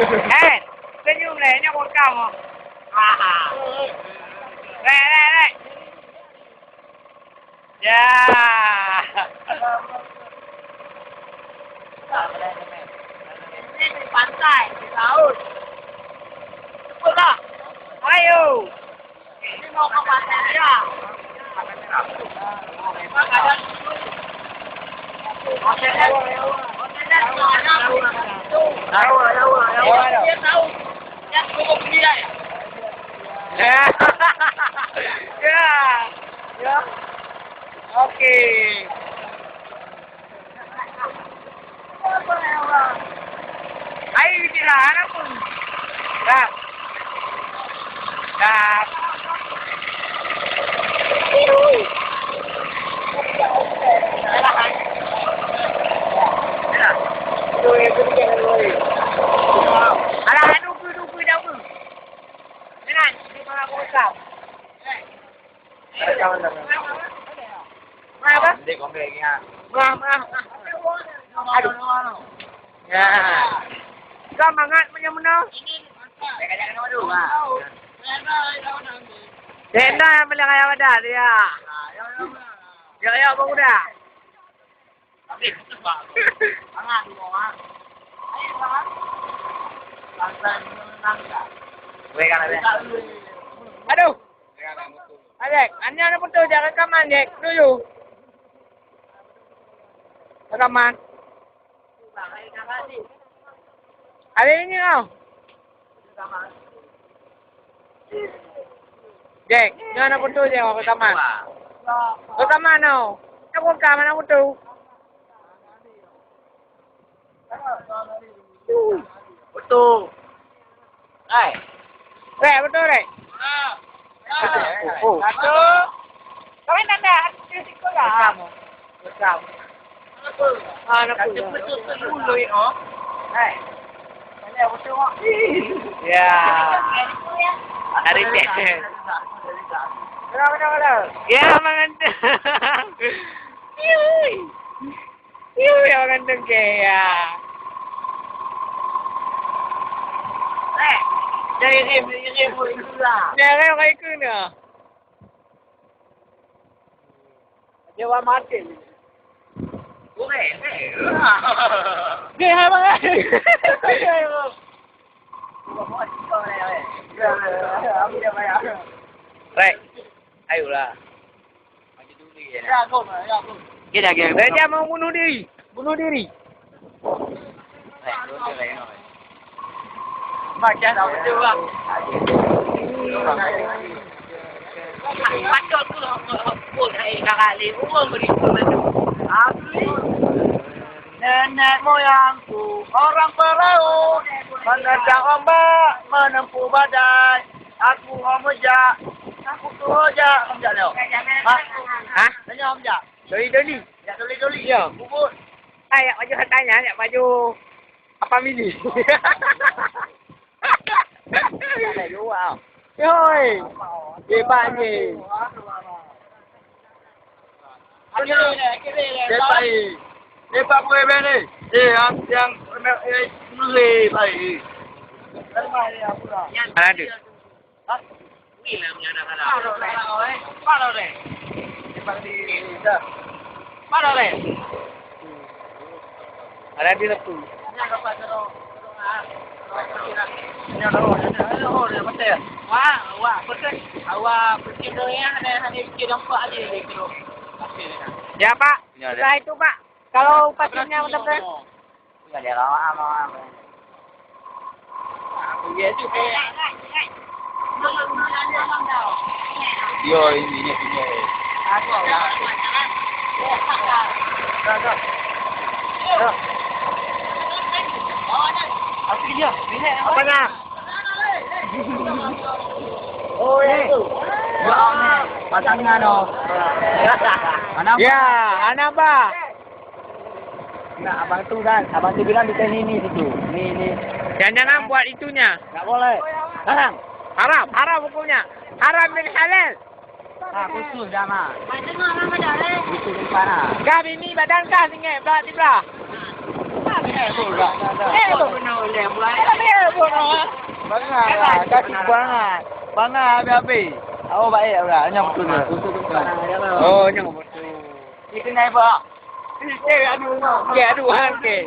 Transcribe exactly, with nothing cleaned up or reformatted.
Eh, senyum leh, nyoe bukan kamu. Aha. Leh, leh, leh. Ya. Ini di pantai, di laut. Cepatlah. Ayo. Ini mau ke pantai, ya. Dia tahu. Ya. Ya. Ya. Oke. Hai, bicara apa? Dah. Dah. Alah, aduh, aduh, aduh, aduh. Jangan, dia malah rekam. Mah apa? Mah, mah, mah. Aduh. Ya. Kau mangat macam mana? Dena yang bilang ayah wadah dia. Ya, ya, bang udah. Aduh. Alek, anya na putôh jak rekaman, Jack. Tuju. Rekaman. Ada ini kau. Jack, nyoe na putôh, Jack, rekaman. Rekaman tau. Nak buka mana putôh? Betul. Hai. Rek, betul, Rek? Oh, oh. Satu. Kami tanda artis itu lah. Rekam. Rekam. Ah, nak betul, betul, betul. Hai. Ya. Dari teh. Kenapa, kenapa, kenapa? Ya, mengentang. Yui. Yui, orang ganteng ke ya. Eh, dari rim, dari rim, dari rim. Dari rim, dari rim. Dia orang mati. Boleh, eh. Dia apa? Rek, ayolah. Maju dulu ya. Ya, go, ya, go. Kita, kita. Dia mau bunuh diri. Bunuh diri. Rek, turun dia, Rek. Macam apa tu, bang? Patut tu lah, pun hai kakak leh. Urang beri tu macam. Asli. Nenek moyangku orang perahu, menentang ombak, menempuh badai. Aku mau meujak, aku tu jak, mau meujak lewat. Hah? Hah? Tanya mau meujak. Doli-doli. Jak doli-doli. Ya. Bubut. Ai, jak baju santai nyan, jak baju apa mini? Yoi. Hebat ni. Hebat ni. Hebat boleh bang ni. Eh, yang, yang, eh, boleh baik. Mana tu? Ada di satu. Ya, Pak. Ya, ada. Setelah itu, Pak, kalau pasiennya betul-betul. Yo, ini, ini, ini. Apa nak? Oh, ya itu. Pasangan, oh. Mana? Ya, anak bah. Nah, abang tu kan, abang tu bilang bisa ni, ni situ. Ni, ni. Jangan-jangan buat itunya. Tak boleh. Haram. Haram, haram hukumnya. Haram bin halal. Ha, khusus dah, Mak. Mak tengok nama dah, eh. Khusus di sana. Kah bini badan kah singit, belah di belah. Bangai lah, kasih bangai. Bangai habis-habis. Oh, baik lah. Nyang betul tu. Oh, nyang betul. Itu nai ba. Okey, aduh, okey.